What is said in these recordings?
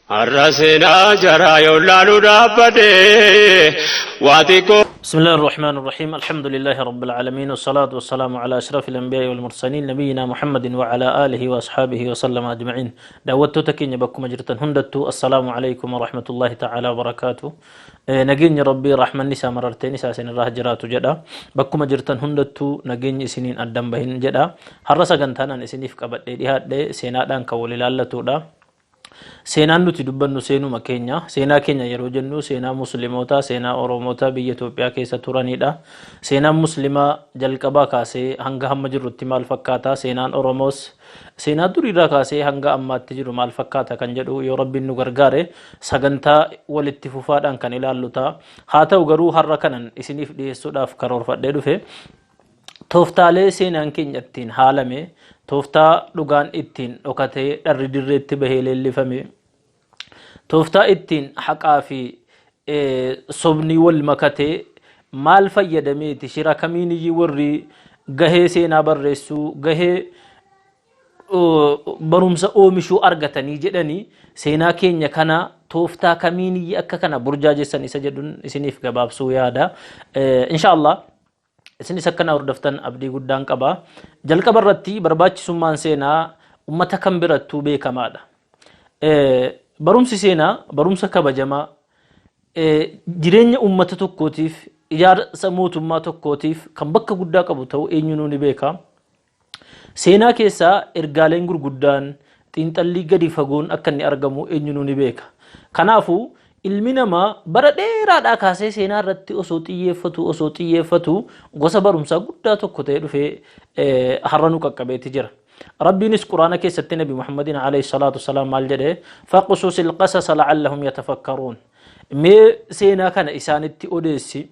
Har'a seenaa jaraa yoo laalu dhaabbate waa xiqqoo. بسم الله الرحمن الرحيم، الحمد لله رب العالمين، والصلاة والسلام على أشرف الأنبياء والمرسلين، نبينا محمد وعلى آله وأصحابه وسلم أجمعين. Daawwattoota keenya bakkuma jirtan hundattuu، السلام عليكم ورحمة الله تعالى وبركاته. Nageenyi Rabbii, rahmanni isaa, mararteen isaa isinirraa jiraatu jedha. Bakkuma jirtan hundattuu nageenyi isiniin addan bahin jedha. Har'a sagantaan an isiniif qabadhee dhiyaadhe seenaadhaan kan wal ilaallatudha. Seenaan nuti dubbannu seenuma keenya. Seenaa keenya yeroo jennu seenaa Muslimootaa, seenaa Oromootaa biyya Itoophiyaa keessa turanidha. Seenaan Muslimaa jalqabaa kaasee hanga hamma jirrutti maal fakkaata? Seenaan Oromoos seenaa duriirraa kaasee hanga ammaatti jiru maal fakkaata kan jedhu yoo Rabbiin nu gargaare sagantaa walitti fufaadhaan kan ilaallu ta'a. Haa ta'u garuu har'a kanan isiniif dhiyeessuudhaaf karoorfadhee dhufe tooftaalee seenaan keenya ittiin haalame, tooftaa dhugaan ittiin dhokatee dharri dirreetti bahee leellifame, tooftaa ittiin haqaa fi sobni wal makatee maal fayyadameeti, shira kamiiniyyii warri gahee seenaa barreessuu, gahee barumsa oomishuu argatanii jedhanii seenaa keenya kana tooftaa kamiiniyyii akka kana burjaajessan isa jedhuun isiniif gabaabsuu yaada. Inshaallah isinis akkana hordoftan abdii guddaan qaba. Jalqaba irratti barbaachisummaan seenaa ummata kam birattuu beekamaadha. Barumsi seenaa barumsa kabajamaa jireenya ummata tokkootiif, ijaarsa mootummaa tokkootiif kan bakka guddaa qabu ta'uu eenyunuu ni beeka. Seenaa keessaa ergaaleen gurguddaan, xiinxallii gadi fagoon akka inni argamu eenyunuu ni beeka. Kanaafuu ilmi namaa bara dheeraadhaa kaasee seenaa irratti osoo xiyyeeffatu gosa barumsaa guddaa tokko ta'ee dhufee har'a nu qaqqabeeti jira. Rabbiinis Quraana keessatti Nabi Muhammadin عليه الصلاة والسلام maal jedhee? فاقصص القصص لعلهم يتفكرون. Mee seenaa kana isaanitti odeessi.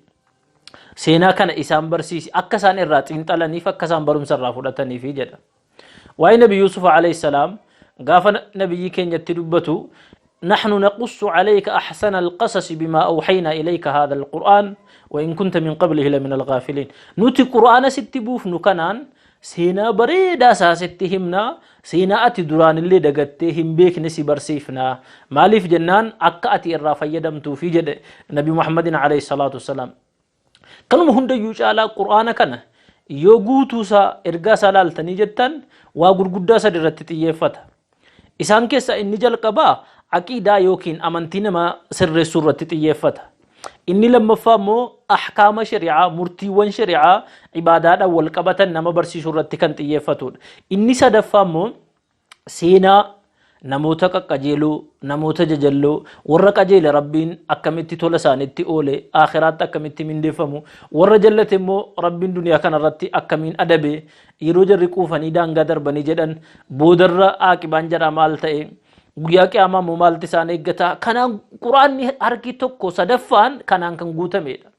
Seenaa kana isaan barsiisi, akka isaan irraa xiinxalaniif, akka isaan barumsa irraa fudhataniif jedha. Waa'ee Nabi Yusuf عليه السلام gaafa nabiyyi keenyatti dubbatu، نحن نقص عليك أحسن القصص بما أوحينا إليك هذا القرآن وإن كنت من قبله لمن الغافلين. Nuti Qur'aana sitti buufnu kanaan seenaa bareedaa isaa sitti himna, seenaa ati duraanillee dagattee hin beekne si barsiifna. Maaliif jennaan akka ati irraa fayyadamtuufi jedhe Nabi Muhammadin عليه الصلاة والسلام. Kanuma hundayyuu caalaa Qur'aana kana yoo guutuusaa, ergaa isaa laaltanii jettan, waa gurguddaa sadi irratti xiyyeeffata. Isaan keessaa inni jalqabaa aqiidaa yookiin amantii namaa sirreessuu irratti xiyyeeffata. Inni lammaffaa immoo ahkaama shari'aa, murtiiwwan shari'aa ibaadaadhaan wal qabatan nama barsiisuu irratti kan xiyyeeffatudha. Inni sadaffaa immoo seenaa namoota qaqqajeeloo, namoota jajalloo, warra qajeele Rabbiin akkamitti tola isaanitti oole, aakhiraatti akkamitti mindeeffamu, warra jallate immoo Rabbiin duniyaa kanarratti akkamiin adabe, yeroo jarri quufanii daangaa darbanii jedhan boodarra aaqibaan jedha maal ta'e, guyyaa qiyaamaa immoo maalti isaan eeggata. Kanaan Quraanni harki tokko sadaffaan kanaan kan guutamedha.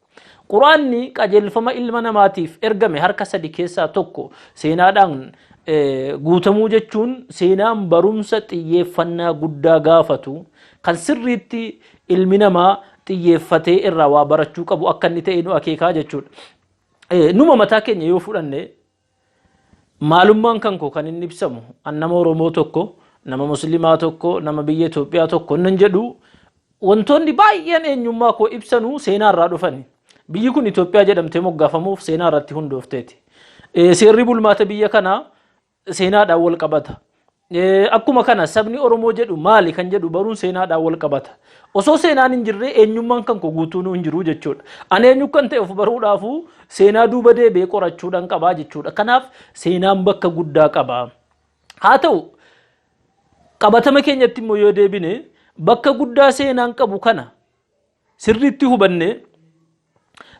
Quraanni qajeelfama ilma namaatiif ergame harka sadi keessaa tokko seenaadhaan guutamuu jechuun seenaan barumsa xiyyeeffannaa guddaa gaafatu kan sirriitti ilmi namaa xiyyeeffatee irraa waa barachuu qabu akka inni ta'e nu akeekaa jechuudha. Numa mataa keenya yoo fudhanne, maalummaan kan koo kan inni ibsamu, an nama Oromoo tokko, nama Muslimaa tokko, nama biyya Itoophiyaa tokko nan jedhu, wantoonni baay'een eenyummaa koo ibsanuu seenaa irraa dhufani. Biyyi kun Itoophiyaa jedhamtee moggaafamuuf seenaa irratti hundoofteeti. Seerri bulmaata biyya kanaa seenaadhaan wal qabata. Akkuma kana sabni Oromoo jedhu maali kan jedhu baruun seenaadhaan wal qabata. Osoo seenaan hin jirre eenyummaan kan koo guutuun hin jiru jechuudha. Ani eenyu kan ta'e of baruudhaafuu seenaa duuba deebi'ee qorachuudhaan qabaa jechuudha. Kanaaf seenaan bakka guddaa qaba. Haa ta'u qabatama keenyatti immoo yoo deebine, bakka guddaa seenaan qabu kana sirriitti hubanne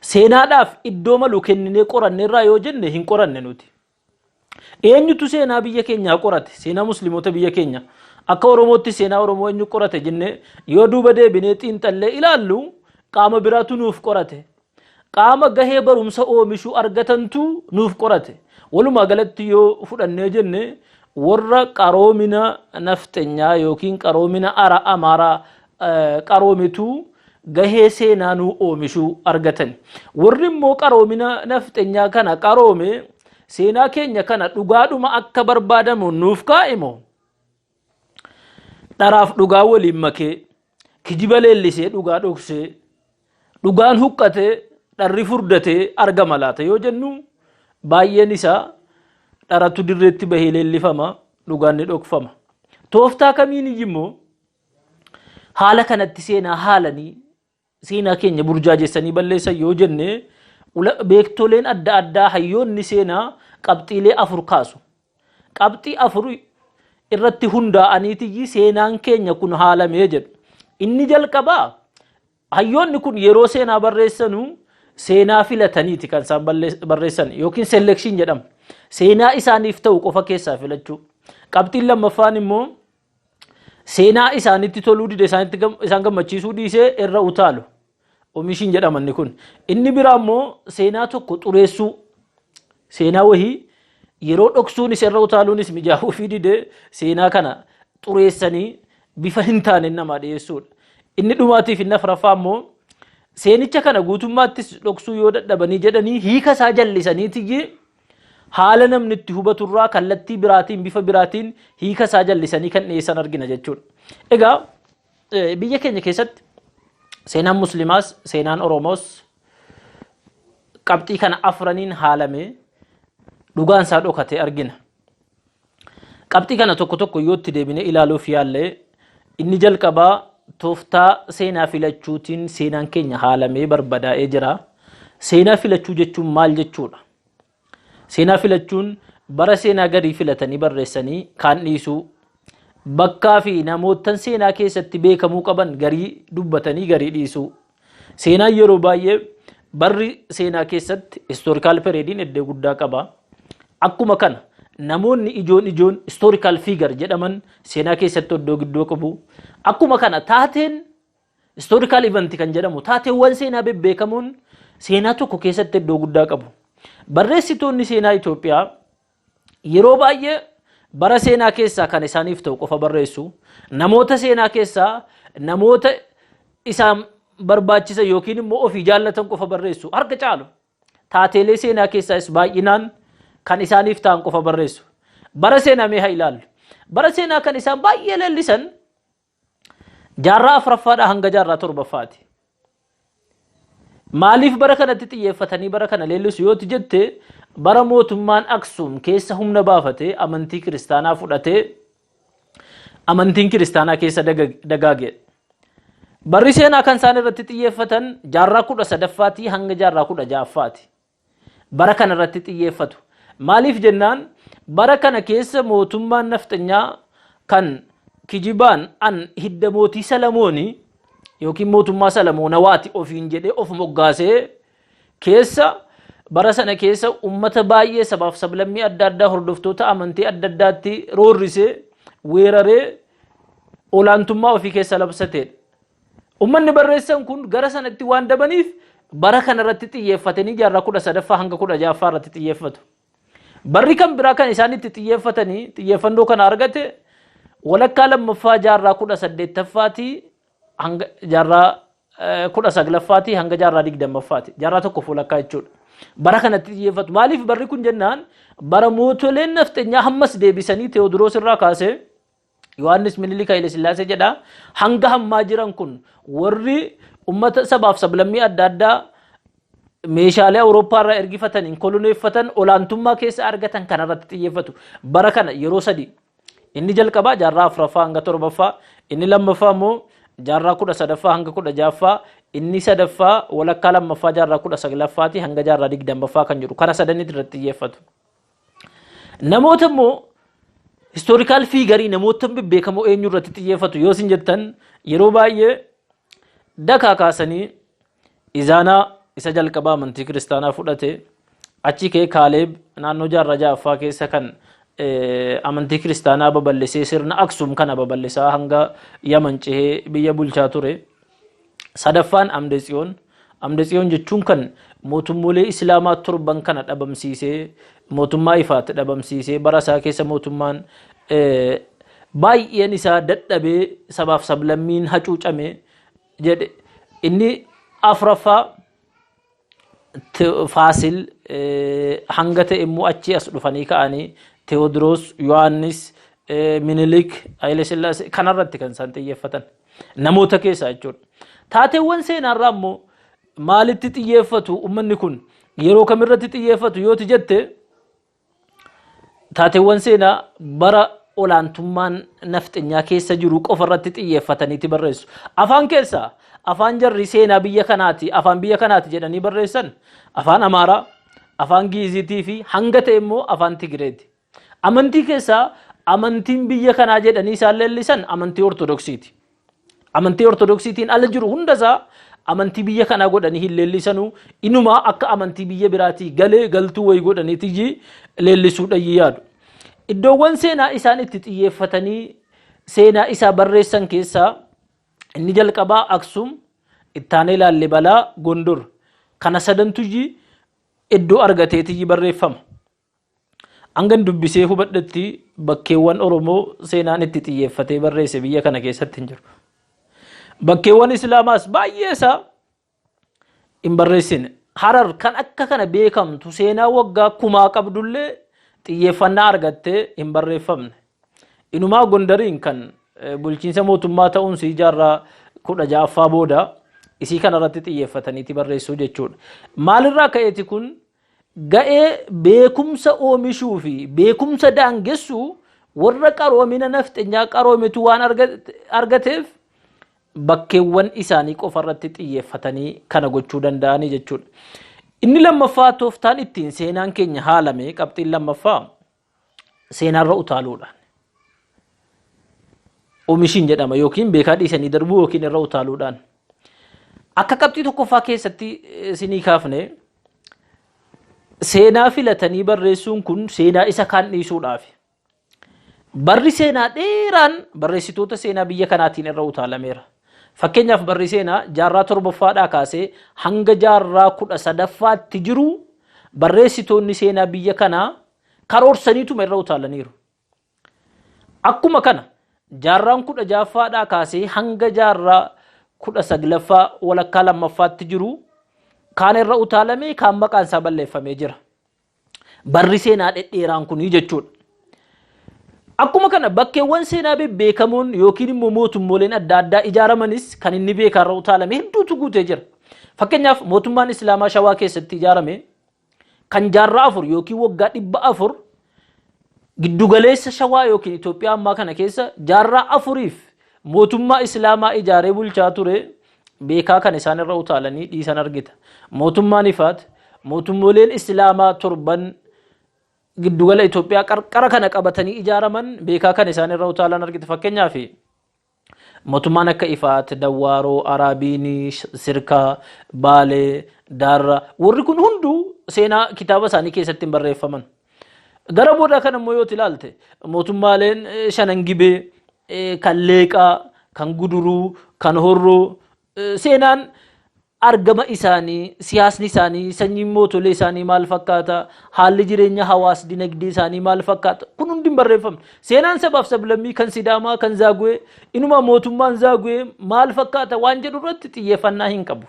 seenaadhaaf iddoo malu kenninee qoranneerraa yoo jenne, hin qoranne nuti. Eenyutu seenaa biyya keenyaa qorate? Seenaa Musliimoota biyya keenya. Akka Oromootti seenaa Oromoo eenyu qorate jennee yoo duuba deebinee xiinxallee ilaallu, qaama biraatu nuuf qorate. Qaama gahee barumsa oomishuu argatantu nuuf qorate. Walumaa galatti yoo fudhannee jenne, warra qaroomina nafxenyaa yookiin qaroomina ara Amaaraa qaroomitu gahee seenaa nuu oomishuu argatan. Warri immoo qaroomina nafxenyaa kana qaroome seenaa keenya kana dhugaadhuma akka barbaadamu nuuf kaa'e moo? Dharaaf dhugaa waliin makee, kijiba leellisee dhugaa dhoksee, dhugaan huqqatee dharri furdatee argama laata yoo jennu, baay'een isaa dharatu dirreetti bahee leellifama, dhugaan ni dhokfama. Tooftaa kamiin immoo haala kanatti seenaa haalanii seenaa keenya burjaajessanii balleessan yoo jenne, beektoleen adda addaa, hayyoonni seenaa qabxiilee afur kaasu. Qabxii afur irratti hundaa'aniitiyyi seenaan keenya kun haalamee jedhu. Inni jalqabaa, hayyoonni kun yeroo seenaa barreessanuu seenaa filataniiti kan isaan barreessan yookiin selection jedhama. Seenaa isaaniif ta'u qofa keessaa filachuu. Qabxiin lammaffaan immoo seenaa isaanitti toluu dide, isaanitti isaan gammachiisuu dhiisee irra utaalu. Omission jedhama inni kun. Inni biraa immoo seenaa tokko xureessuu. Seenaa wahii yeroo dhoksuunis irra utaaluunis mijaa'uu fi dide, seenaa kana xureessanii bifa hin taane namaa dhiyeessuudha. Inni dhumaatiif inni afuraffaa immoo seenicha kana guutummaattis dhoksuu yoo dadhabanii jedhanii, hiika isaa jallisaniitiyyi haala namni itti hubaturraa kallattii biraatiin, bifa biraatiin hiika isaa jallisanii kan dhiyeessan argina jechuudha. Egaa biyya keenya keessatti seenaan Muslimaas seenaan Oromoos qabxii kana afraniin haalamee dhugaan isaa dhokatee argina. Qabxii kana tokko tokko yoo itti deebinee ilaaluuf yaallee, inni jalqabaa tooftaa seenaa filachuutiin seenaan keenya haalamee barbadaa'ee jira. Seenaa filachuu jechuun maal jechuudha? Seenaa filachuun bara seenaa garii filatanii barreessanii kaan dhiisuu, bakkaa fi namoottan seenaa keessatti beekamuu qaban garii dubbatanii garii dhiisuu. Seenaan yeroo baay'ee barri seenaa keessatti historical periodiin iddoo guddaa qaba. Akkuma kana namoonni ijoon ijoon historical figure jedhaman seenaa keessatti iddoo guddoo qabu. Akkuma kana taateen historical event kan jedhamu, taateewwan seenaa bebbeekamoon seenaa tokko keessatti iddoo guddaa qabu. Barreessitoonni seenaa Itoophiyaa yeroo baay'ee bara seenaa keessaa kan isaaniif ta'u qofa barreessu. Namoota seenaa keessaa namoota isaan barbaachisa yookiin immoo ofii jaallatan qofa barreessu. Harka caalu. Taateelee seenaa keessaas baay'inaan kan isaaniif ta'an qofa barreessu. Bara seenaa mee haa ilaallu. Bara seenaa kan isaan baay'ee leellisan jaarraa afuraffaadhaa hanga jaarraa torbaffaati. Maaliif bara kanatti xiyyeeffatanii bara kana leellisu yooti jette, bara mootummaan Aksuum keessa humna baafatee, amantii kiristaanaa fudhatee, amantiin kiristaanaa keessa dagaage. Barri seenaa kan isaan irratti xiyyeeffatan jaarraa 13ffaatii hanga jaarraa 16ffaati. Bara kana irratti xiyyeeffatu. Maaliif jennaan, bara kana keessa mootummaan nafxanyaa kan kijibaan an hidda mootii Salamoonii yookiin mootummaa Salamoonawaati ofiin jedhee of moggaasee keessa, bara sana keessa ummata baay'ee, sabaaf sablammii adda addaa, hordoftoota amantii adda addaatti roorrisee, weeraree, olaantummaa ofii keessa labsateedha. Uummanni barreessan kun gara sanatti waan dabaniif bara kana irratti xiyyeeffatanii jaarraa 13ffaa hanga 16ffaa irratti xiyyeeffatu. Barri kan biraa kan isaan itti xiyyeeffatanii xiyyeeffannoo kana argate walakkaa lammaffaa jaarraa 18ffaatii hanga jaarraa 19ffaatii hanga jaarraa 20ffaati. Jaarraa tokko walakkaa jechuudha. Bara kanatti xiyyeeffatu. Maaliif barri kun jennaan, bara mootoleen nafxenyaa hammas deebisanii Teewodiroos irraa kaasee Yohaannis, Minilik, Haile Sillaasee jedha, hanga hammaa jiran kun warri ummata sabaaf sablammii adda addaa meeshaalee Awurooppaa irraa ergifataniin koloneeffatan, olaantummaa keessa argatan kanarratti xiyyeeffatu. Bara kana yeroo sadi, inni jalqabaa jaarraa afuraffaa hanga torbaffaa, inni lammaffaa immoo jaarraa 13ffaa hanga 16ffaa, inni sadaffaa walakkaa lammaffaa jaarraa 19ffaati hanga jaarraa 20ffaa kan jiru kana sadanitti irratti xiyyeeffatu. Namoota immoo historical figure, namoota bebbeekamoo eenyu irratti xiyyeeffatu yoo isin jettan, yeroo baay'ee dakaa kaasanii Izaanaa isa jalqabaa amantii kiristaanaa fudhate, achi kee Kaaleeb naannoo jaarraa ja'affaa keessa kan amantii kiristaanaa babal'isee, sirna Aksum kana babal'isaa hanga Yaman cehee biyya bulchaa ture. Sadaffaan Amde Tsiyoon. Amde Tsiyoon jechuun kan mootummoolee Islaamaa torban kana dhabamsiisee, mootummaa Ifaat dhabamsiisee, bara isaa keessa mootummaan baay'een isaa dadhabee, sabaaf sablammiin hacuucame jedhe. Inni afuraffaa Faasil hanga ta'e immoo achii as dhufanii ka'anii Teewodiroos, Yohaannis, Minilik, Haile Sillaasee kanarratti kan isaan xiyyeeffatan. Namoota keessaa jechuudha. Taateewwan seenaarraa immoo maalitti xiyyeeffatu uummanni kun yeroo kamirratti xiyyeeffatu yooti jette taateewwan seenaa bara olaantummaan nafxenyaa keessa jiru qofa irratti xiyyeeffataniiti barreessu. Afaan keessaa afaan jarri seenaa biyya kanaati afaan biyya kanaati jedhanii barreessan afaan Amaaraa, afaan Giiziitii fi hanga ta'e immoo afaan Tigireeti. Amantii keessaa amantiin biyya kanaa jedhanii isaan leellisan amantii Ortodoksiiti. Amantii Ortodoksiitiin ala jiru hundasaa amantii biyya kanaa godhanii hin leellisanuu inumaa akka amantii biyya biraatii galee galtuu wayii godhaniitiyyi leellisuudhaan yaadu. Iddoowwan seenaa isaan itti xiyyeeffatanii seenaa isaa barreessan keessaa inni jalqabaa Aksum, ittaanee Laallibalaa, Gondor. Kana sadantuyyi iddoo argateetiyyi barreeffama. Hangan dubbisee hubadhetti bakkeewwan Oromoo seenaan itti xiyyeeffatee barreesse biyya kana keessatti hin jiru. Bakkeewwan Islaamaas baay'ee isaa hin barreessine. Harar kan akka kana beekamtu seenaa waggaa kumaa qabdullee xiyyeeffannaa argattee hin barreeffamne. Inumaa Gondariin kan bulchiinsa mootummaa ta'uun sii jaarraa 16ffaa booda isii kanarratti xiyyeeffataniiti barreessuu jechuudha. Maalirraa ka'eeti kun? Ga'ee beekumsa oomishuu fi beekumsa daangessuu warra qaroomina nafxenyaa qaroometu waan argateef bakkeewwan isaanii qofa irratti xiyyeeffatanii kana gochuu danda'anii jechuudha. Inni lammaffaa tooftaan ittiin seenaan keenya haalame qabxiin lammaffaa seenaarra utaaluudhaan. Oomishiin jedhama yookiin beekaa dhiisanii darbuu yookiin irra utaaluudhaan. Akka qabxii tokkoffaa keessatti isinii kaafne seenaa filatanii barreessuun kun seenaa isa kaan dhiisuudhaafi. Barri seenaa dheeraan barreessitoota seenaa biyya kanaatiin irra utaalameera. Fakkeenyaaf barri seenaa jaarraa torbaffaadhaa kaasee hanga jaarraa 13ffaatti jiru barreessitoonni seenaa biyya kanaa karoorsaniituma irra utaalaniiru. Akkuma kana jaarraan 16ffaadhaa kaasee hanga jaarraa 19ffaa walakkaa lammaffaatti jiru kaan irra utaalamee kaan maqaan isaa balleeffamee jira. Barri seenaa dhedheeraan kunii jechuudha. Akkuma kana bakkeewwan seenaa bebbeekamoon yookiin immoo mootummooleen adda addaa ijaaramanis kan inni beekaarra utaalame hedduutu guutee jira. Fakkeenyaaf mootummaan Islaamaa Shawaa keessatti ijaarame kan jaarraa 4 yookiin waggaa 400 giddugaleessa Shawaa yookiin Itoophiyaa ammaa kana keessa jaarraa afuriif mootummaa Islaamaa ijaaree bulchaa ture beekaa kan isaan irra utaalanii dhiisan argita. Mootummaan Ifaat mootummooleen Islaamaa torban giddugala Itoophiyaa qarqara kana qabatanii ijaaraman beekaa kan isaan irra utaalan argita. Fakkeenyaaf mootummaan akka Ifaat, Dawwaaroo, Araabiinii, Sirkaa, Baalee, Daarraa warri kun hunduu seenaa kitaaba isaanii keessatti hin barreeffaman. Gara boodaa kana immoo yoo ilaalte mootummaaleen shanan gibee, kan Leeqaa, kan Guduruu, kan Horroo seenaan argama isaanii, siyaasni isaanii, sanyiin mootolee isaanii maal fakkaata, haalli jireenya hawaas dinagdee isaanii maal fakkaata, kun hundi hin barreeffamne. Seenaan sabaaf sablammii kan Sidaamaa, kan Zaaguwee, inuma mootummaan Zaaguwee maal fakkaata waan jedhu irratti xiyyeeffannaa hin qabu.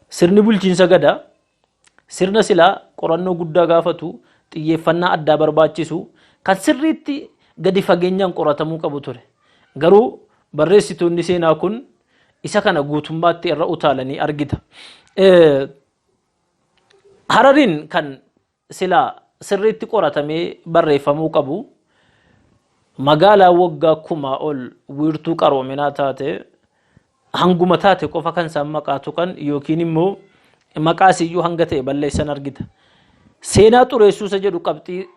Sirni bulchiinsa gadaa sirna silaa qorannoo guddaa gaafatu, xiyyeeffannaa addaa barbaachisu, kan sirriitti gadi fageenyaan qoratamuu qabu ture. Garuu barreessitoonni seenaa kun isa kana guutummaatti irra utaalanii argita. Harariin kan silaa sirriitti qoratamee barreeffamuu qabu magaalaa waggaa kumaa ol wiirtuu qaroominaa taate hanguma taate qofa kan isaan maqaa tuqan yookiin immoo maqaa isiyyuu hanga ta'e balleessan argita. Seenaa xureessuu isa jedhu qabxii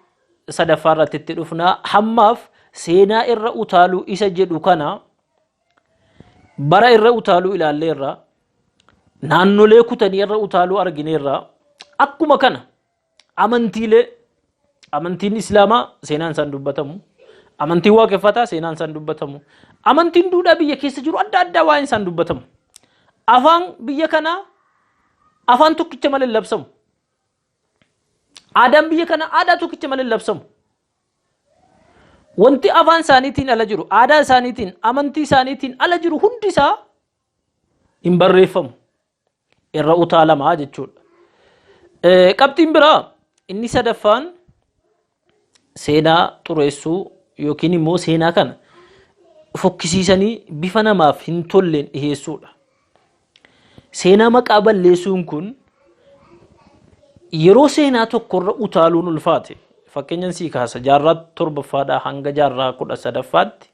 sadaffaa irratti itti dhufnaa. Hammaaf seenaa irra utaaluu isa jedhu kana bara irra utaaluu ilaalleerra. Naannolee kutanii irra utaaluu argineerra. Akkuma kana amantiilee amantiin Islaamaa seenaan isaan dubbatamu. Amantiin waaqeffataa seenaan isaan dubbatamu. Amantiin duudhaa biyya keessa jiru adda addaa waa'een isaan dubbatamu. Afaan biyya kanaa afaan tokkicha malee labsamu. Aadaan biyya kanaa aadaa tokkicha malee labsamu. Wanti afaan isaaniitiin ala jiru, aadaa isaaniitiin, amantii isaaniitiin ala jiru hundi isaa hin barreeffamu. Irra utaalamaa jechuudha. Qabxiin biraa Inni sadaffaan seenaa xureessuu yookiin immoo seenaa kana fokkisiisanii bifa namaaf hin tolleen dhiheessuudha. Seenaa maqaa balleessuun kun yeroo seenaa tokkorra utaaluun ulfaate fakkeenyan sii kaasa jaarraa torbaffaadhaa hanga jaarraa 13ffaatti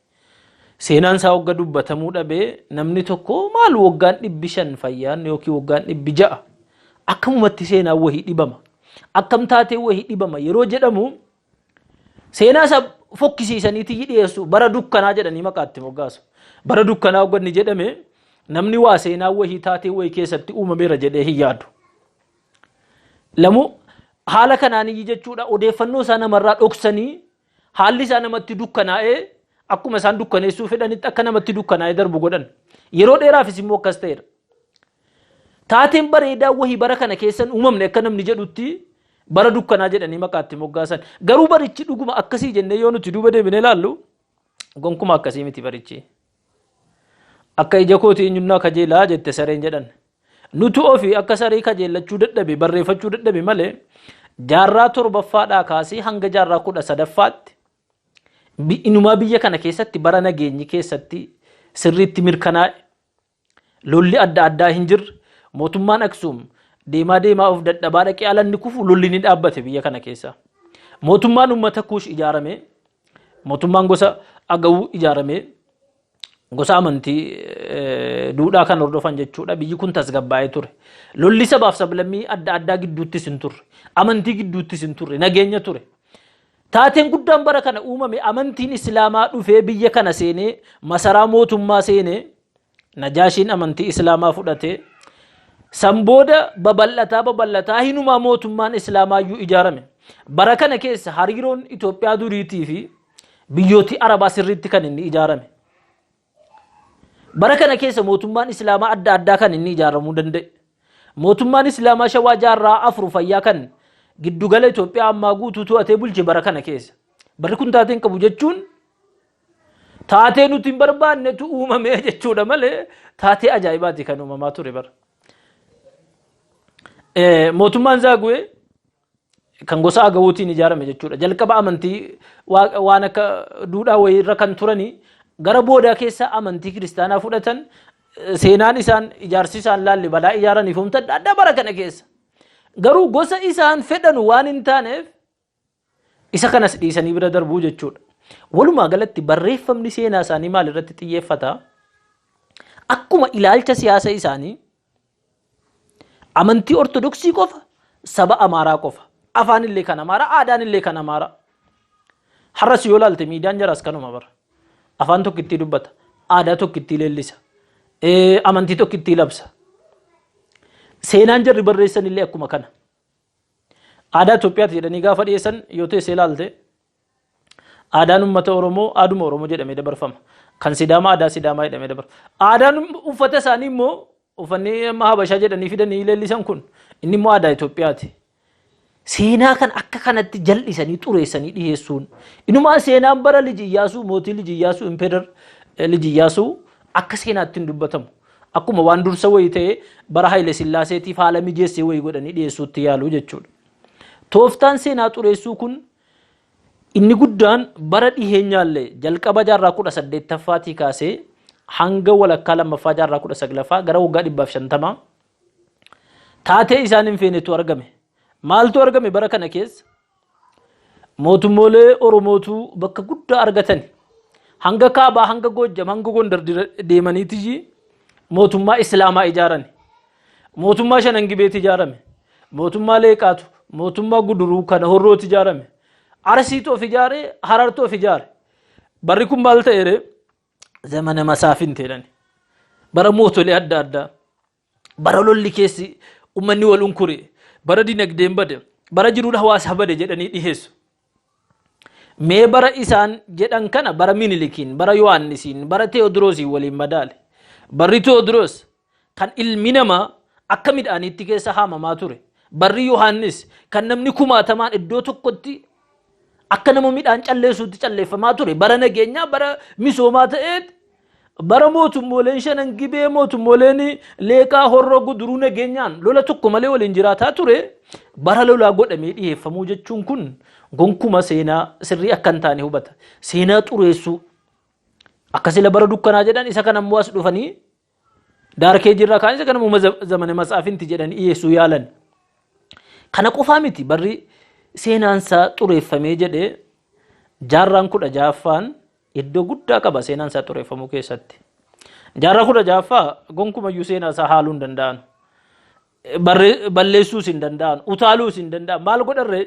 seenaan isaa wagga dubbatamuu dhabee namni tokko maal waggaan 500 fayyaan yookiin waggaan 600 akkamumatti seenaan wahii dhibama akkam taatee wahii dhibama yeroo jedhamu seenaa isaa fokkisiisanii tiyyi dhiyeessu bara dukkanaa jedhanii maqaa itti moggaasu. Bara dukkanaa wagganni jedhame namni waa seenaa wahii taatee wahii keessatti uumameera jedhee hin yaadu. Lamuu haala kanaan iyyi jechuudha odeeffannoo isaa namarraa dhoksanii haalli isaa namatti dukkanaa'ee akkuma isaan dukkaneessuu fedhanitti akka namatti dukkanaa'ee darbu godhan. Yeroo dheeraafis immoo akkas ta'eera. Taateen bareedaa wahii bara kana keessan uumamne akka namni jedhutti bara dukkanaa jedhanii maqaa itti moggaasan. Garuu barichi dhuguma akkasii jennee yoo nuti duuba deebinee ilaallu gonkuma akkasii miti barichi. Akka ija kooti eenyunnaa kajeelaa jette sareen jedhan. Nutu ofii akka saree kajeellachuu dadhabe barreeffachuu dadhabe malee jaarraa torbaffaadhaa kaasee hanga jaarraa 13ffaatti inumaa biyya kana keessatti bara nageenyi keessatti sirriitti mirkanaa'e. Lolli adda addaa hin jirre mootummaan Aksuum deemaa deemaa of dadhabaa dhaqee alanni kufu lolli ni dhaabbate biyya kana keessa. Mootummaan uummata Kuush ijaarame, mootummaan gosa Agawuu ijaarame, gosa amantii duudhaa kan hordofan jechuudha. Biyyi kun tasgabbaa'ee ture. Lolli sabaaf sablammii adda addaa gidduuttis hin turre. Amantii gidduuttis hin turre. Nageenya ture. Taateen guddaan bara kana uumame amantiin Islaamaa dhufee biyya kana seenee masaraa mootummaa seenee Najaashiin amantii Islaamaa fudhate. San booda babal'ataa babal'ataa hinumaa mootummaan Islaamaayyuu ijaarame. Bara kana keessa hariiroon Itoophiyaa duriitii fi biyyooti Arabaa sirriitti kan inni ijaarame. Bara kana keessa mootummaan Islaamaa adda addaa kan inni ijaaramuu danda'e. Mootummaan Islaamaa Shawaa jaarraa 4 fayyaa kan giddugala Itoophiyaa ammaa guutuu to'atee bulche bara kana keessa. Barri kun taateen qabu jechuun taatee nuti hin barbaannetu uumamee jechuudha malee taatee ajaa'ibaati kan uumamaa ture bara. Mootummaan Zaaguwee kan gosa Agawuutiin ijaarame jechuudha. Jalqaba amantii waan akka duudhaa wayii irra kan turanii gara boodaa keessa amantii kiristaanaa fudhatan seenaan isaan ijaarsi isaan laallibalaa ijaaraniif humna adda addaa bara kana keessa. Garuu gosa isaan fedhan waan hin taaneef isa kanas dhiisanii bira darbuu jechuudha. Walumaa galatti barreeffamni seenaa isaanii maal irratti xiyyeeffata? Akkuma ilaalcha siyaasa isaanii amantii Ortodoksii qofa, saba Amaaraa qofa. Afaan illee kan Amaaraa, aadaan illee kan Amaaraa. Har'as yoo ilaalte miidiyaan jaraas kanuma bara. Afaan tokkittii dubbata, aadaa tokkittii leellisa, amantii tokkittii labsa. Seenaan jarri barreessan illee akkuma kana. Aadaa Itoophiyaati jedhanii gaafa dhiyeessan yoo teessee ilaalte aadaan uummata Oromoo aaduma Oromoo jedhamee dabarfama. Kan Sidaamaa aadaa Sidaamaa jedhamee dabarfama. Aadaan uffata isaanii immoo uffanni amma Habashaa jedhanii fidanii leellisan kun inni immoo aadaa Itoophiyaati. Seenaa kan akka kanatti jal'isanii xureessanii dhiyeessuun inumaa seenaan bara Liji Iyyaasuu mootii Liji Iyyaasuu Impeerar Liji Iyyaasuu akka seenaatti hin dubbatamu. Akkuma waan dursa wayii ta'e bara Haayile Sillaaseetiif haala mijeessee wayii godhanii dhiyeessuutti yaalu jechuudha. Tooftaan seenaa xureessuu kun inni guddaan bara dhiheenyaallee jalqaba jaarraa 18ffaatii kaasee hanga walakkaa lammaffaa jaarraa 19ffaa gara waggaa 150 taatee isaan hin feenetu argame. Maaltu argame bara kana keessa? Mootummoolee Oromootu bakka guddaa argatani. Hanga kaabaa, hanga Goojjam, hanga Gondar deemaniitiyyi mootummaa Islaamaa ijaarani. Mootummaa Shanan Gibeeti ijaarame. Mootummaa Leeqaatu, mootummaa Guduruu kana Horrooti ijaarame. Arsiitu of ijaare, Harartu of ijaare. Barri kun maal ta'eere? Zamana Masaafinti jedhani. Bara mootolee adda addaa. Bara lolli keessi ummanni wal unkure, bara dinagdeen bade, bara jiruun hawaasaa bade jedhanii dhiheessu. Mee bara isaan jedhan kana bara Minilikiin, bara Yohaannisiin, bara Teewodiroosiin waliin madaale. Barri Teewodiroos kan ilmi namaa akka midhaaniitti keessa haamamaa ture. Barri Yohaannis kan namni kumaatamaan iddoo tokkotti akka nama midhaan calleessuutti calleeffamaa ture. Bara nageenyaa, bara misoomaa ta'eet Bara mootummooleen Shanan Gibee, mootummooleen Leeqaa Horroo Guduruu nageenyaan lola tokko malee waliin jiraataa ture, bara lolaa godhamee dhiyeeffamuu jechuun kun gonkuma seenaa sirrii akka hin taane hubata. Seenaa xureessuu akka sila bara dukkanaa jedhan, isa kana immoo as dhufanii daarkee jirraa kaan isa kana immoo zamana matsaafinti jedhanii dhiyeessuu yaalan. Kana qofaa miti, barri seenaansaa xureeffamee jedhee jaarraan 16ffaan iddoo guddaa qaba seenaan isaa xureeffamuu keessatti. Jaarraa 16ffaa gonkumayyuu seenaa isaa haaluu hin danda'an. Balleessuus hin danda'an. Utaaluus hin danda'an. Maal godharree?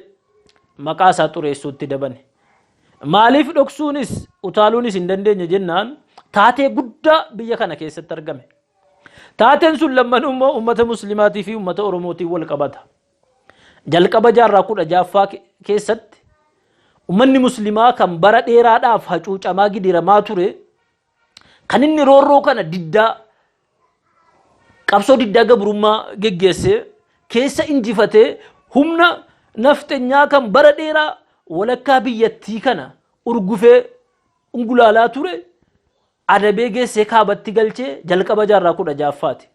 Maqaa isaa xureessuutti dabane. Maaliif dhoksuunis utaaluunis hin dandeenye jennaan, taatee guddaa biyya kana keessatti argame. Taateen sun lammanuu immoo uummata Muslimaatii fi uummata Oromootiin wal qabata. Jalqaba jaarraa 16ffaa keessatti uummanni Muslimaa kan bara dheeraadhaaf hacuucamaa gidiramaa ture, kan inni roorroo kana diddaa qabsoo diddaa gabrummaa geggeessee keessa injifatee humna nafxenyaa kan bara dheeraa walakkaa biyyattii kana urgufee ungulaalaa ture adabee geessee kaabatti galchee jalqaba jaarraa 16ffaati.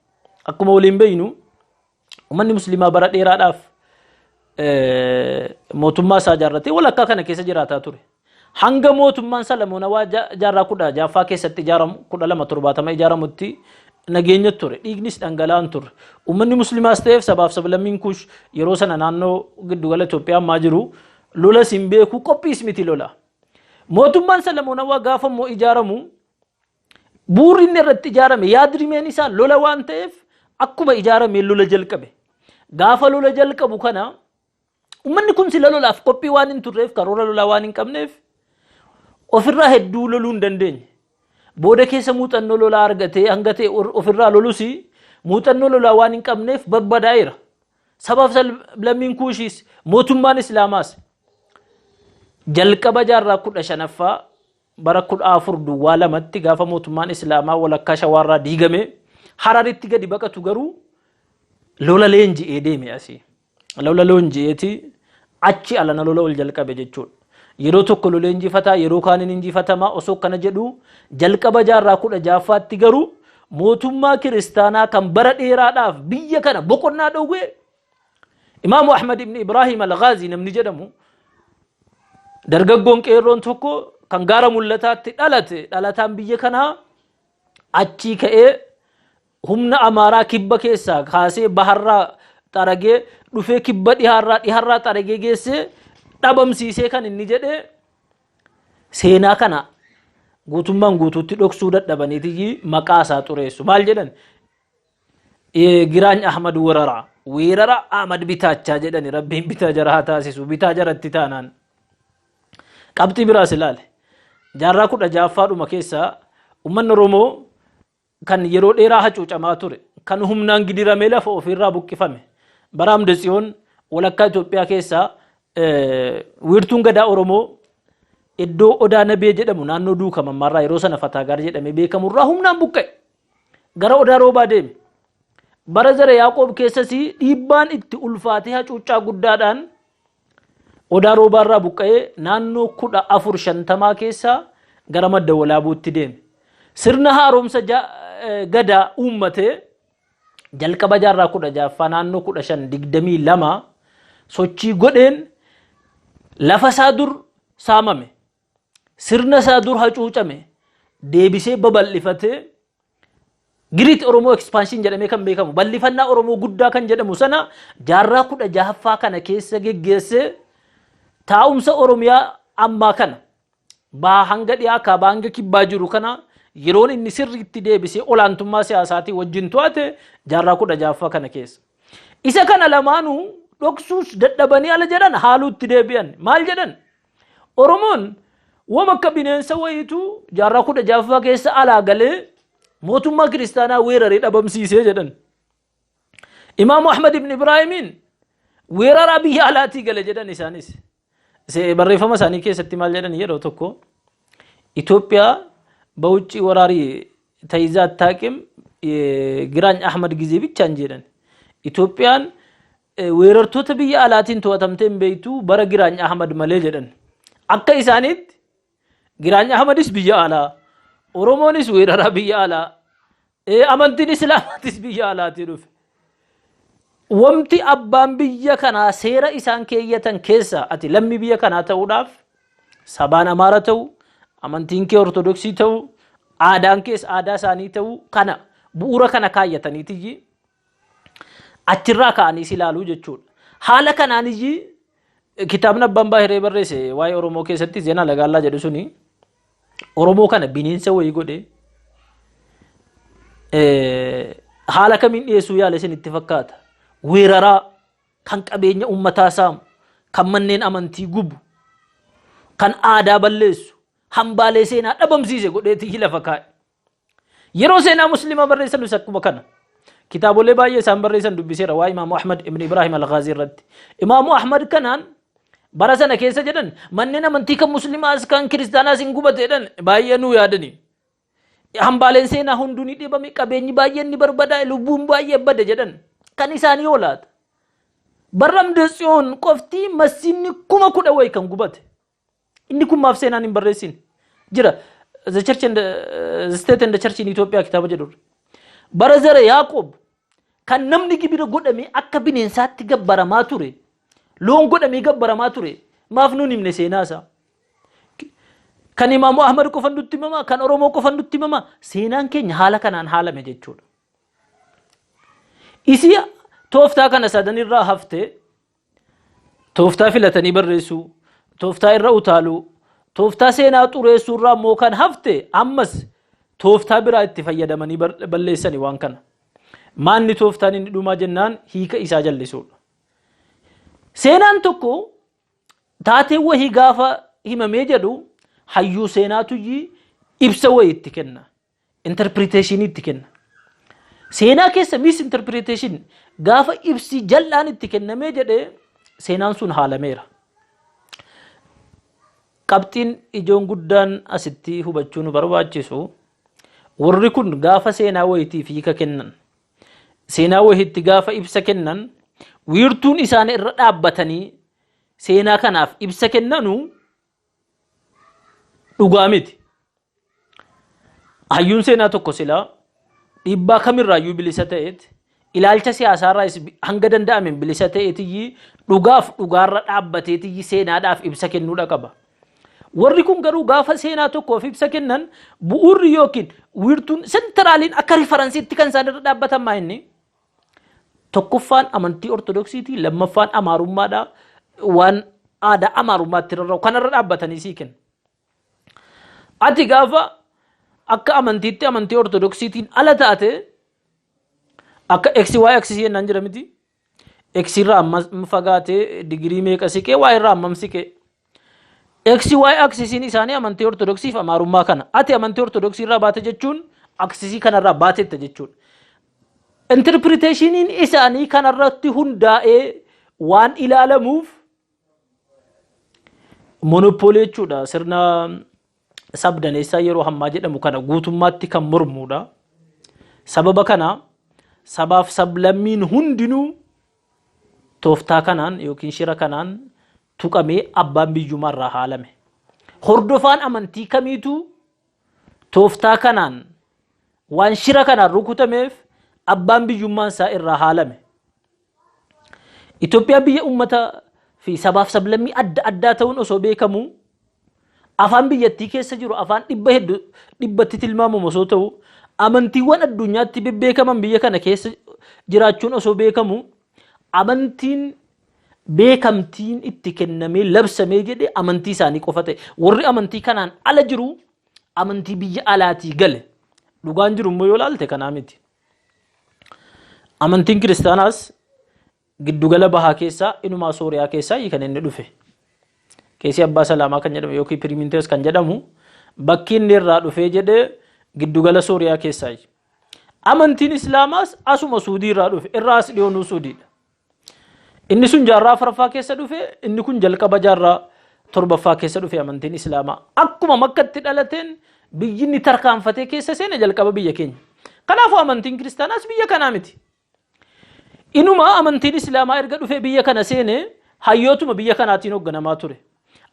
Akkuma waliin beeknu, uummanni Musliimaa bara dheeraadhaaf mootummaa isaa ijaarratee walakkaa kana keessa jiraataa ture. Hanga mootummaan Salamoonawaa jaarraa 16ffaa keessatti ijaaramu, 1270 ijaaramutti nageenya ture. Dhiignis dhangala'aan ture. Uummanni Musliimaas ta'eef sabaaf sablammiin Kuush yeroo sana naannoo giddugala Itoophiyaa ammaa jiru lolas hin beeku, qophiis miti lola. Mootummaan Salamoonawaa gaafa immoo ijaaramu, bu'uurri inni irratti ijaarame, yaadrimeen isaa lola waan ta'eef, akkuma ijaarame lola jalqabe. Gaafa lola jalqabu kana uummanni kun sila lolaaf qophii waan hin turreef, karoora lolaa waan hin qabneef, ofirraa hedduu loluu hin dandeenye. Booda keessa muuxannoo lolaa argatee hanga ta'e ofirraa lolus, muuxannoo lolaa waan hin qabneef barbadaa'eera. Sabaaf sablammiin Kuushiis mootummaan Islaamaas jalqaba jaarraa 15ffaa bara 1402tti gaafa mootummaan Islaamaa walakkaa Shawaarraa diigame Hararitti gadi baqatu garuu lola leenji'ee deeme asii. Lola leenji'eeti achi alana lola ol jalqabe jechuudha. Yeroo tokko lola injifataa, yeroo kaaniin injifatamaa osoo akkana jedhu, jalqaba jaarraa 16ffaatti garuu mootummaa kiristaanaa kan bara dheeraadhaaf biyya kana boqonnaa dhowwee Imaamu Ahmad ibn Ibraahim al-Ghaazii namni jedhamu, dargaggoon qeerroon tokko kan gaara mul'ataatti dhalate, dhalataan biyya kanaa, achii ka'ee humna Amaaraa kibba keessaa kaasee baharraa xaragee dhufee kibba dhihaarraa dhiharraa xaragee geessee dhabamsiisee kan inni jedhee seenaa kana guutummaan guutuutti dhoksuu dadhabaniitiyyi maqaa isaa xureessu. Maal jedhan? Giraany Ahmad Wararaa, weerara Ahmad Bitaachaa jedhani. Rabbiin bitaa jara haa taasisu, bitaa jaratti taanaan. Qabxii biraas ilaale. Jaarraa 16ffaadhuma keessaa uummanni Oromoo kan yeroo dheeraa hacuucamaa ture, kan humnaan gidiramee lafa ofiirraa buqqifame, bara Amda Tsiyoon walakkaa Itoophiyaa keessaa wiirtuun gadaa Oromoo iddoo Odaa Nabee jedhamu naannoo Duukam ammaarraa, yeroo sana Fataagaar jedhamee beekamurraa humnaan buqqa'e. Gara Odaa Roobaa deeme. Bara Zara Yaaqoob keessas dhiibbaan itti ulfaatee hacuuccaa guddaadhaan Odaa Roobaarraa buqqa'ee naannoo 1450 keessaa gara Madda Walaabuutti deeme. Sirna haaromsa gadaa uummatee jalqaba jaarraa 16ffaa naannoo 1522 sochii godheen lafa isaa dur saamame, sirna isaa dur hacuucame deebisee babal'ifatee, Great Oromoo Expansion jedhamee kan beekamu, bal'ifannaa Oromoo guddaa kan jedhamu sana jaarraa 16ffaa kana keessa geggeessee taa'umsa Oromiyaa ammaa kana baha hanga dhiyaa, kaabaa hanga kibbaa jiru kana yeroon inni sirriitti deebisee olaantummaa siyaasaatii wajjin to'ate jaarraa 16ffaa kana keessa. Isa kana lamaanuu dhoksuus dadhabanii ala jedhan haaluutti deebi'an. Maal jedhan? Oromoon wama akka bineensa wayiitu jaarraa 16ffaa keessa alaa galee mootummaa kiristaanaa weeraree dhabamsiisee jedhan. Imaamu Ahmad ibn Ibraahimiin weeraraa biyya alaatii gale jedhan isaanis. Barreeffama isaanii keessatti maal jedhan? Yeroo tokko Itoophiyaa በውጭ ወራሪ ተይዛ አታውቅም ግራኝ Ahmad ጊዜ ብቻ እንጂ jedhan. Itoophiyaan weerartoota biyya alaatiin to'atamtee hin beektu bara Giraany Ahmad malee jedhan. Akka isaaniitti Giraany Ahmadis biyya alaa, Oromoonis weeraraa biyya alaa, amantiin Islaamaatis biyya alaatii dhufe. Wamti abbaan biyya kanaa seera isaan keeyyatan keessa ati lammii biyya kanaa ta'uudhaaf sabaan Amaara ta'u, amantiin kee Ortodoksii ta'u, aadaan kees aadaa isaanii ta'u kana bu'uura kana kaayyataniitiyyi achirraa ka'anii si ilaaluu jechuudha. Haala kanaaniyyi kitaabni abbaan Baahiree barreesse waa'ee Oromoo keessatti Zeenaa Lagaallaa jedhu suni Oromoo kana bineensa wayii godhee haala kamiin dhiyeessuu yaale isinitti fakkaata? Weeraraa kan qabeenya uummataa saamu, kan manneen amantii gubu, kan aadaa balleessu, hambaalee seenaa dhabamsiise godheetii lafa kaa'e. Yeroo seenaa muslimaa barreessanus akkuma kana. Kitaabolee baay'ee isaan barreessan dubbiseera waa Imaamu Ahmad ibn Ibraahim al-Ghaazii irratti. Imaamu Ahmad kanaan bara sana keessa jedhan manneen amantii kan muslimaas kan kiristaanaas hin gubate jedhan baay'ee nuu yaadani. Hambaaleen seenaa hunduu ni dhibame qabeenyi baay'een ni barbadaa'e lubbuun baay'ee bade jedhan kan isaanii yoo laata. Barra Amdetsiyoon qofti masiinni 10,000 wayi kan gubate. Inni kun maaf seenaan hin barreessine? Jira. The Church and the State and the Church in Ethiopia kitaaba jedhurra. Bara zara Yaaqoob kan namni gibira godhamee akka bineensaatti gabbaramaa ture, loon godhamee gabbaramaa ture, maaf nuun himne seenaa isaa? Kan Imaamu Ahmad qofan nutti himama, kan Oromoo qofan nutti himama, seenaan keenya haala kanaan haalame jechuudha. Isii tooftaa kana sadanirraa haftee tooftaa filatanii barreessuu, tooftaa irra utaaluu, tooftaa seenaa xureessuu irraa immoo kan hafte ammas tooftaa biraa itti fayyadamanii balleessani waan kana. Maanni tooftaan inni dhumaa jennaan hiika isaa jallisuudha. Seenaan tokko taateen wahii gaafa himamee jedhu hayyuu seenaatu ibsa wayii itti kenna. Interpretation itti kenna. Seenaa keessa misinterpretation gaafa ibsi jal'aan itti kennamee jedhee seenaan sun haalameera. Qabxiin ijoon guddaan asitti hubachuu nu barbaachisu warri kun gaafa seenaa wayitiif hiika kennan seenaa wayiitti gaafa ibsa kennan wiirtuun isaan irra dhaabbatanii seenaa kanaaf ibsa kennanu dhugaa miti. Hayyuun seenaa tokko silaa dhiibbaa kamirraayyuu bilisa ta'eet ilaalcha siyaasaarraas hanga danda'ameen bilisa ta'eetiyyi dhugaaf dhugaarra dhaabbateetiyyi seenaadhaaf ibsa kennuudha qaba. Warri kun garuu gaafa seenaa tokkoof ibsa kennan bu'uurri yookiin wiirtuun sentiraaliin akka rifaransiitti kan isaan irra dhaabbatan maa inni? Tokkoffaan amantii Ortodoksiiti, lammaffaan Amaarummaadha. Waan aadaa Amaarummaatti rarra'u kanarra dhaabbatanii sii kennu. Ati gaafa akka amantiitti amantii Ortodoksiitiin ala taate akka X Y axis jennaan jira miti. X irraa amma fagaatee digirii meeqa siqee Y irraa ammam siqee. X Y axisiin isaanii amantii Ortodoksii fi Amaarummaa kana. Ati amantii Ortodoksii irraa baate jechuun axisii kanarraa baatetta jechuudha. Interpretationiin isaanii kanarratti hundaa'ee waan ilaalamuuf monopoolii jechuudha. Sirna sabdaneessaa yeroo hammaa jedhamu kana guutummaatti kan mormuudha. Sababa kana sabaaf sablammiin hundinuu tooftaa kanaan yookiin shira kanaan tuqamee abbaan biyyummaa irraa haalame. Hordofaan amantii kamiitu tooftaa kanaan waan shira kanaan rukutameef abbaan biyyummaan isaa irraa haalame. Itoophiyaan biyya uummata fi sabaaf sablammii adda addaa ta'uun osoo beekamu afaan biyyattii keessa jiru afaan dhibba hedduu dhibbatti tilmaamamu osoo ta'u amantiiwwan addunyaatti bebbeekaman biyya kana keessa jiraachuun osoo beekamu amantiin beekamtiin itti kennamee labsamee jedhe amantii isaanii qofa ta'e. Warri amantii kanaan ala jiru amantii biyya alaatii gale. Dhugaan jiru immoo yoo ilaalte kanaa miti. Amantiin kiristaanaas giddugala bahaa keessaa inumaa Sooriyaa keessaa kan inni dhufe. Qeesii Abbaa Salaamaa kan jedhamu yookiin Pirimintees kan jedhamu bakki inni irraa dhufee jedhee giddugala Sooriyaa keessaa. Amantiin Islaamaas asuma Suudii irraa dhufe irraa as dhiyoonuu Suudiidha. Inni sun jaarraa afuraffaa keessa dhufe inni kun jalqaba jaarraa torbaffaa keessa dhufe amantiin Islaamaa. Akkuma Makkatti dhalateen biyyi inni tarkaanfatee keessa seene jalqaba biyya keenya. Kanaafuu amantiin kiristaanaas biyya kanaa miti. Inuma amantiin Islaamaa erga dhufee biyya kana seene hayyootuma biyya kanaatiin hoogganamaa ture.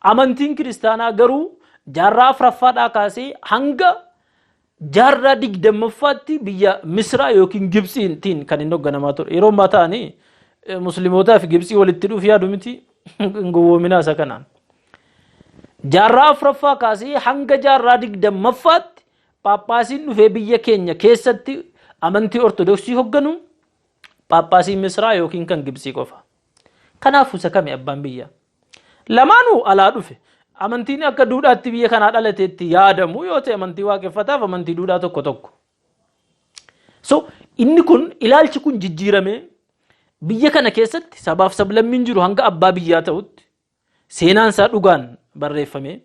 Amantiin kiristaanaa garuu jaarraa afuraffaadhaa kaasee hanga Jaarraa 20ffaatti biyya Misraa yookiin Gibxiitiin kan inni hoogganamaa ture. Yeroo ammaa ta'anii Muslimootaa fi Gibxii walitti dhuuf yaadu miti, hin gowwoominaa isa kanaan. Jaarraa 4ffaa kaasee hanga jaarraa 20ffaatti Phaaphaasiin dhufee biyya keenya keessatti amantii Ortodoksii hoogganu Phaaphaasii Misraa yookiin kan Gibxii qofa. Kanaafuu isa kami abbaan biyyaa? Lamaanuu alaa dhufe. Amantiin akka duudhaatti biyya kanaa dhalateetti yaadamu yoo ta'e amantii waaqeffataaf amantii duudhaa tokko tokko. So inni kun, ilaalchi kun jijjiiramee biyya kana keessatti sabaaf sablammiin jiru hanga abbaa biyyaa ta'utti seenaan isaa dhugaan barreeffame,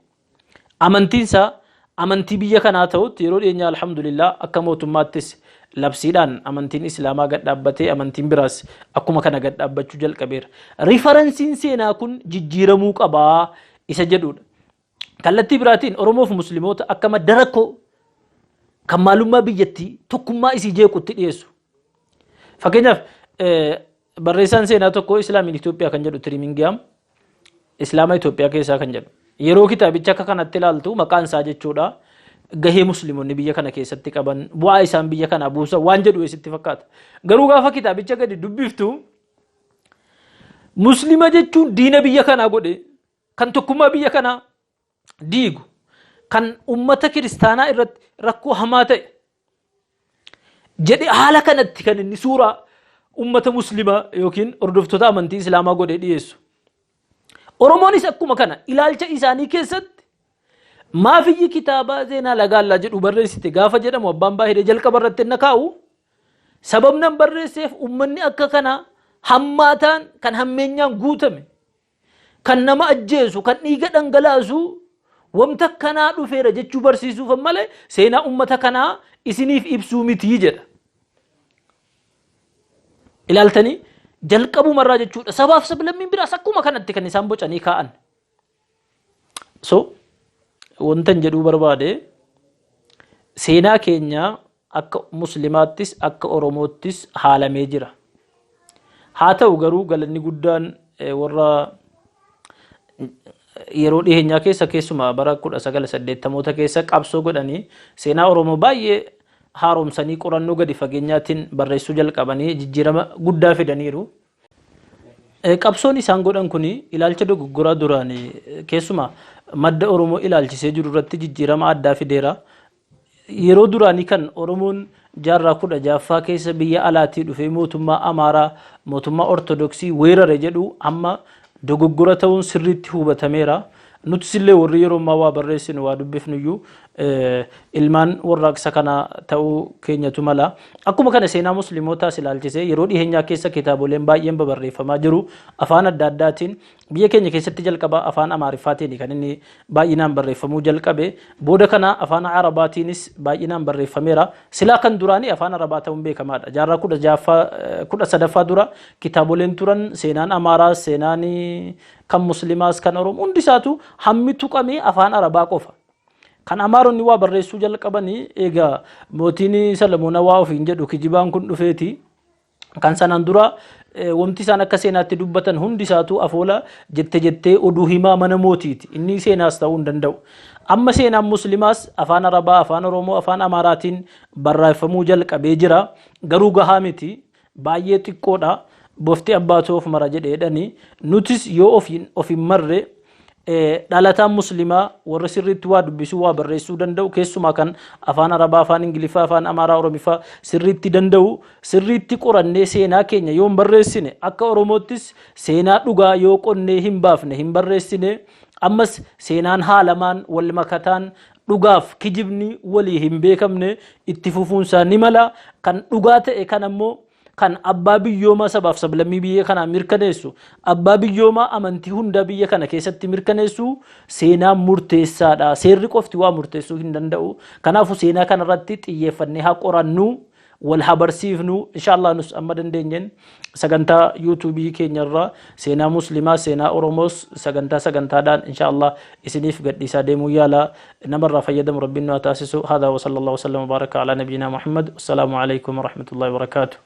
amantiin isaa amantii biyya kanaa ta'utti, yeroo dhiyeenyaa alhamdulillah akka mootummaattis labsiidhaan amantiin Islaamaa gad dhaabbatee, amantiin biraas akkuma kana gad dhaabbachuu jalqabeera. Referenceiin seenaa kun jijjiiramuu qabaa isa jedhudha. Kallattii biraatiin Oromoof Musliimoota akka madda rakkoo kan maalummaa biyyattii, tokkummaa isii jeequtti dhiyeessu. Fakkeenyaaf, barreessaan seenaa tokko Islam in Itoophiyaa kan jedhu, Trimingham, Islaama Itoophiyaa keessaa kan jedhu. Yeroo kitaabicha akka kanatti ilaaltu, maqaan isaa jechuudha, gahee Musliimonni biyya kana keessatti qaban, bu'aa isaan biyya kanaa buusan waan jedhu sitti fakkaata. Garuu gaafa kitaabicha gadi dubbiftu, Muslima jechuun diina biyya kanaa godhe, kan tokkummaa biyya kanaa diigu, kan ummata kiristaanaa irratti rakkoo hamaa ta'e jedhe, haala kanatti kan inni suuraa ummata Muslimaa yookiin hordoftoota amantii Islaamaa godhee dhiyeessu. Oromoonis akkuma kana ilaalcha isaanii keessatti maafiyyi kitaaba Zeenaa Lagaallaa jedhu barreessite gaafa jedhamu, abbaan baahiree jalqaba irratti inni kaa'u, sababni barreesseef ummanni akka kana hammaataan, kan hammeenyaan guutame, kan nama ajjeesu, kan dhiiga dhangalaasu, wanta akkanaa dhufeera jechuu barsiisuuf malee seenaa ummata kanaa isiniif ibsuu mitii jedha. Ilaaltanii jalqabumarraa jechuudha. Sabaaf sablammiin biraas akkuma kanatti kan isaan bocanii kaa'an. So wanta jedhuu barbaade, seenaa keenya akka Muslimaattis akka Oromoottis haalamee jira. Haa ta'u garuu galanni guddaan warra yeroo dhiheenyaa keessa, keessumaa bara 1980moota keessa qabsoo godhanii seenaa Oromoo baay'ee haaromsanii qorannoo gadi fageenyaatiin barreessuu jalqabanii jijjiirama guddaa fidaniiru. Qabsoon isaan godhan kun ilaalcha dogoggoraa duraan keessumaa madda Oromoo ilaalchisee jiru irratti jijjiirama addaa fideera. Yeroo duraanii kan Oromoon jaarraa 16ffaa keessa biyya alaatii dhufee mootummaa Amaaraa, mootummaa Ortodoksii weerare jedhu amma dogoggora ta'uun sirriitti hubatameera. Nutis illee warri yeroo ammaa waa barreessinu, waa dubbifnuyyuu ilmaan warraaqsa kanaa ta'uu keenyatu mala. Akkuma kana seenaa Musliimotaas ilaalchisee yeroo dhiheenyaa keessa kitaaboleen baay'een babarreeffamaa jiru afaan adda addaatiin. Biyya keenya keessatti jalqaba afaan Amaariffaatiin kan inni baay'inaan barreeffamuu jalqabe. Booda kana afaan Arabaatiinis baay'inaan barreeffameera. Silaa kan duraanii afaan Arabaa ta'uun beekamaadha. Jaarraa 16ffaa, 13ffaa dura kitaaboleen turan, seenaan Amaaraas, seenaan kan Muslimaas, kan Oromoo hundi isaatu hammi tuqamee afaan Arabaa qofa. Kan Amaaronni waa barreessuu jalqabanii egaa mootiin Salamoona waa ofiin jedhu kijibaan kun dhufeeti. Kan sanaan dura wanti isaan akka seenaatti dubbatan hundi isaatu afoola jette jettee oduu himaa mana mootiiti. Inni seenaas ta'uu hin danda'u. Amma seenaan Muslimaas afaan Arabaa, afaan Oromoo, afaan Amaaraatiin barreeffamuu jalqabee jira. Garuu gahaa miti. Baay'ee xiqqoodha. Bofti abbaatu of mara jedheedhani. Nutis yoo of hin marre, dhalataan Muslimaa warra sirriitti waa dubbisuu, waa barreessuu danda'u, keessumaa kan afaan Arabaa, afaan Ingiliffaa, afaan Amaaraa, Oromiffaa sirriitti danda'u, sirriitti qorannee seenaa keenya yoo hin barreessine, akka Oromoottis seenaa dhugaa yoo qonnee hin baafne, hin barreessine, ammas seenaan haalamaan wal makataan, dhugaaf kijibni walii hin beekamne itti fufuunsaa ni mala. Kan dhugaa ta'e kan ammoo kan abbaa biyyoomaa sabaaf sablammii biyya kanaa mirkaneessu, abbaa biyyoomaa amantii hundaa biyya kana keessatti mirkaneessu seenaa murteessaadha. Seerri qofti waa murteessuu hin danda'u. Kanaafuu seenaa kanarratti xiyyeeffannee haa qorannu, wal haa barsiifnu. Inshaallah nus amma dandeenyeen sagantaa YouTubeii keenyarraa seenaa Muslimaa, seenaa Oromoos sagantaa sagantaadhaan inshaallah isiniif gadhiisaa deemuu yaala. Namarraa fayyadamu Rabbiin nu haa taasisu. Haadaa wa sallallahu wasallam wa baraka alaa nabiyinaa Muhammad. Wassalaamu alaikum warahmatullahi wabarakaatu.